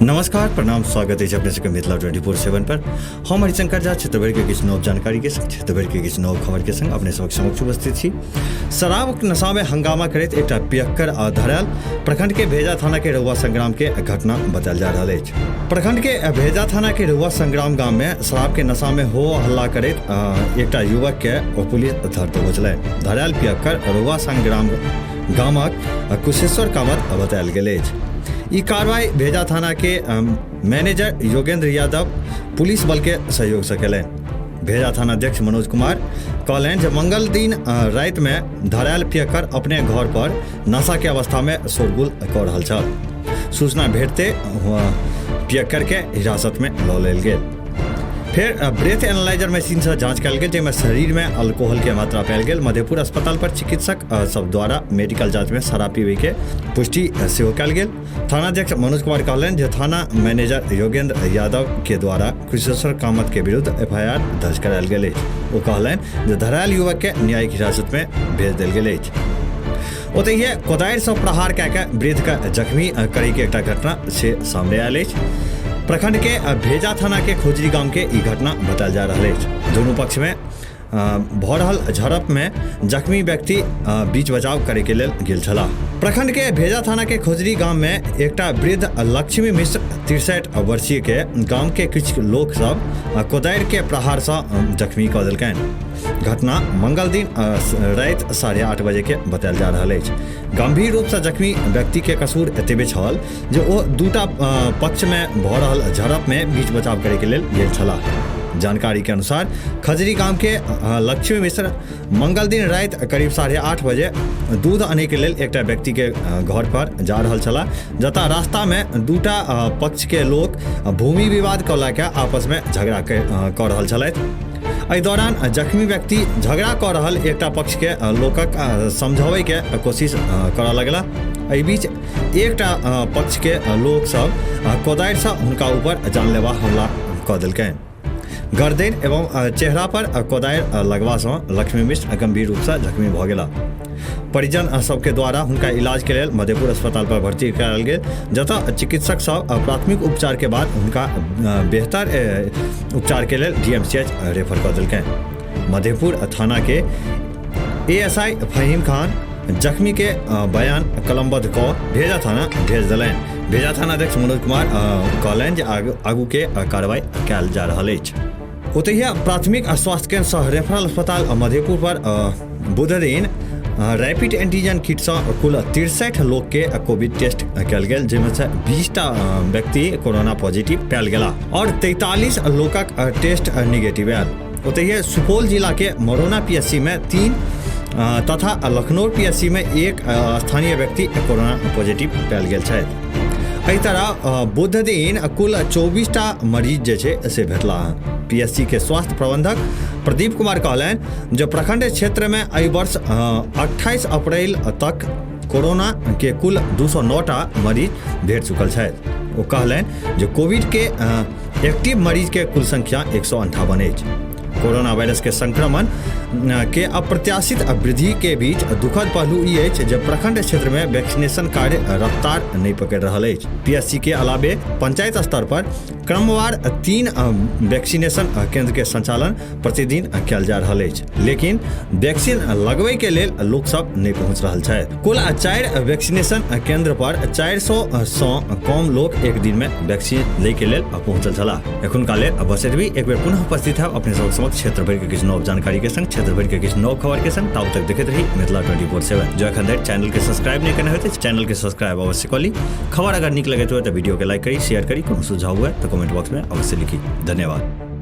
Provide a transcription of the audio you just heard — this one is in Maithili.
नमस्कार, प्रणाम, स्वागत है अपने सबके मिथिला 24/7 पर। हम हरिशंकर झा क्षेत्र भरि के किछु नव जानकारी के संग, क्षेत्र भरि के किछु नव खबर के संग अपने सबक समक्ष उपस्थित छी। शराब नशा में हंगामा करैत एकटा पियक्कर आ धरायल प्रखंड के भेजा थाना के रहुआ संग्राम के घटना बतायल जा रहल अछि। प्रखंड के भेजा थाना के रहुआ संग्राम गाम में शराब के नशा में हो हल्ला करैत एकटा युवक के पुलिस धर दबोचलनि। धरायल पियक्कर रहुआ संग्राम गामक कुशेश्वर कामत बतायल गेल अछि। ई कार्रवाई भेजा थाना के मैनेजर योगेंद्र यादव पुलिस बल के सहयोग से कयलनि। भेजा थाना अध्यक्ष मनोज कुमार कहलनि जे मंगल दिन राति में धरायल पियक्कर अपने घर पर नशा के अवस्था में शोरगुल कऽ रहल छल। सूचना भेटते पियक्कर के हिरासत में लऽ लेल गेल। फेर ब्रेथ एनालाइजर मशीन से जांच कयल गेल, जाहिमे शरीर में अल्कोहल के मात्रा पायल गेल। मधेपुर अस्पताल पर चिकित्सक सब द्वारा मेडिकल जांच में शराब पीबे के पुष्टि सेहो कयल गेल। थानाध्यक्ष मनोज कुमार कहलनि जे थाना मैनेजर योगेंद्र यादव के द्वारा कुशेश्वर कामत के विरुद्ध एफआईआर दर्ज करायल गेल अछि। ओ कहलनि जे धरायल युवक के न्यायिक हिरासत में भेज देल गेल अछि। ओतहिए कोदारि से प्रहार कए के वृद्ध के जख्मी करे के एकटा घटना से सामने आयल अछि। प्रखंड के भेजा थाना के खोजरी गाम के ई घटना बतायल जा रहल अछि। दुनू पक्ष में भऽ रहल झड़प में जख्मी व्यक्ति बीच बचाव करे के लेल गेल छलाह। प्रखंड के भेजा थाना के खोजरी गाम में एकटा वृद्ध लक्ष्मी मिश्र 63 वर्षीय के गाम के किछु लोक सब कोदारि के प्रहार से जख्मी कऽ देलकनि। घटना मंगल दिन राति 8:30 बजे के बतायल जा रहल अछि। गंभीर रूप से जख्मी व्यक्ति के कसूर एतबे छल जे ओ दूटा पक्ष में भऽ रहल झड़प में बीच बचाव करे के लेल गेल छलाह। जानकारी के अनुसार खजरी गाम के लक्ष्मी मिश्र मंगल दिन राति करीब 8:30 बजे दूध अनै के लेल एकटा व्यक्ति के घर पर जा रहल छलाह, जतऽ रास्ता में दूटा पक्ष के लोक भूमि विवाद कऽ लऽ के आपस में झगड़ा कऽ रहल छलथि। एहि दौरान जख्मी व्यक्ति झगड़ा कऽ रहल एकटा पक्ष के लोकक समझाबै के कोशिश करऽ लगला। एहि बीच एकटा पक्ष के लोक सब कोदारि से हुनका ऊपर जानलेवा हमला कऽ देलकनि। गर्दन एवं चेहरा पर कोदारि लगबा से लक्ष्मी मिश्र गंभीर रूप से जख्मी भऽ गेला। परिजन सबके द्वारा हुनका इलाज के लेल मधेपुर अस्पताल पर भर्ती करायल गेल, जतऽ चिकित्सक सब प्राथमिक उपचार के बाद हुनका बेहतर उपचार के लेल डीएमसीएच रेफर कऽ देलकनि। मधेपुर थाना के एएसआई फहीम खान जख्मी के बयान कलमबद्ध कऽ भेजा थाना भेज देलनि। भेजा थाना अध्यक्ष मनोज कुमार कहलनि जे आगू के कार्रवाई कयल जा रहल अछि। ओतहि प्राथमिक स्वास्थ्य केंद्र सह रेफरल अस्पताल मधेपुर पर बुध दिन रैपिड एंटीजन किट से कुल 63 लोक के कोविड टेस्ट कयल गेल, जाहिमे से 20टा व्यक्ति कोरोना पॉजिटिव पायल गेला और 43 लोकक टेस्ट निगेटिव आयल। ओतहि सुपौल जिला के मरौना पीएससी में 3 तथा लखनऊ पीएससी में 1 स्थानीय व्यक्ति कोरोना पॉजिटिव पायल गेल छथि। एहि तरह बुध दिन कुल 24टा मरीज जे छै से भेटला हँ। पीएससी के स्वास्थ्य प्रबंधक प्रदीप कुमार कहलनि जे प्रखंड क्षेत्र में एहि वर्ष 28 अप्रैल तक कोरोना के कुल 209टा मरीज भेट चुकल छथि। ओ कहलनि जे कोविड के एक्टिव मरीज के कुल संख्या 158 अछि। कोरोना वायरस के संक्रमण के अप्रत्याशित वृद्धि के बीच दुखद पहलू ई अछि जे प्रखंड क्षेत्र में वैक्सीनेशन कार्य रफ्तार नहीं पकड़ रहल अछि। पीएससी के अलावे पंचायत स्तर पर क्रमवार 3 वैक्सीनेशन केंद्र के संचालन प्रतिदिन कयल जा रहल अछि, लेकिन वैक्सीन लगबै के लेल लोक सब नहीं पहुंच रहल छथि। कुल 4 वैक्सीनेशन केंद्र पर 400 सँ कम लोक एक दिन में वैक्सीन लै के लेल पहुंचल छलाह। एखुनका लेल बस एतबी। एक बेर पुनः उपस्थित है अपने सब समक्ष क्षेत्र भरि के किछु नव जानकारी के संग, क्षेत्र भरि के किछु नव खबर के संग। ताब तक देखैत रही मिथिला 24/7। जो एखन धरि चैनल के सब्सक्राइब नहीं केने होइत चैनल के सब्सक्राइब अवश्य कऽ ली। खबर अगर नीक लगैत हुए तऽ वीडियो के लाइक करी, शेयर करी। कोनो सुझाव हुए तऽ कमेंट बॉक्स में अवश्य लिखी। धन्यवाद।